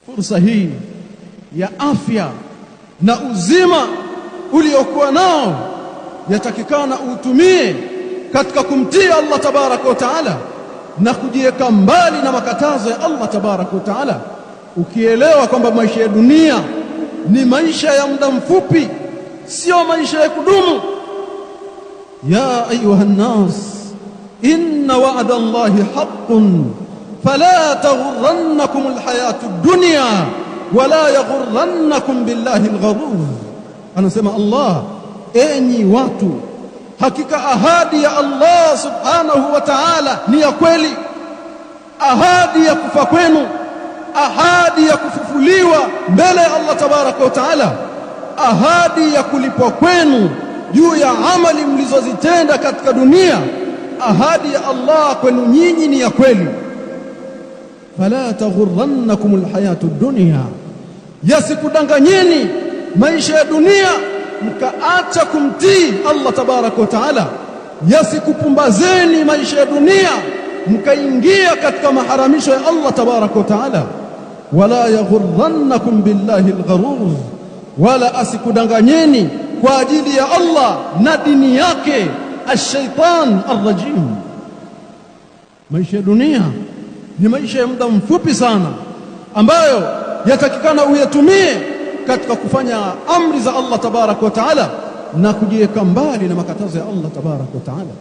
Fursa hii ya afya na uzima uliokuwa nao yatakikana uutumie katika kumtii Allah tabaraka wa taala na kujiweka mbali na makatazo ya Allah tabaraka wa taala, ukielewa kwamba maisha ya dunia ni maisha ya muda mfupi, sio maisha ya kudumu. Ya ayuha nnas inna wa'da Allahi haqqun fala taghurrannakum alhayatu dunya wala yaghurrannakum billahi algharur. Anasema Allah, enyi watu, hakika ahadi ya Allah subhanahu wa ta'ala ni ya kweli, ahadi ya kufa kwenu, ahadi ya kufufuliwa mbele ya Allah tabaraka wa taala, ahadi ya kulipwa kwenu juu ya amali mlizozitenda katika dunia. Ahadi ya Allah kwenu nyinyi ni ya kweli. Fala taghurrannakum alhayatu dunya, yasikudanganyeni maisha ya dunia mkaacha kumtii Allah tabaraka wa taala, yasikupumbazeni maisha ya dunia mkaingia katika maharamisho ya Allah tabaraka wa taala. Wala yaghurrannakum billahi algharur, wala asikudanganyeni kwa ajili ya Allah na dini yake ashaitan arrajim. Maisha ya dunia ni maisha ya muda mfupi sana, ambayo yatakikana uyatumie katika kufanya amri za Allah tabaraka wa taala na kujiweka mbali na makatazo ya Allah tabaraka wa taala.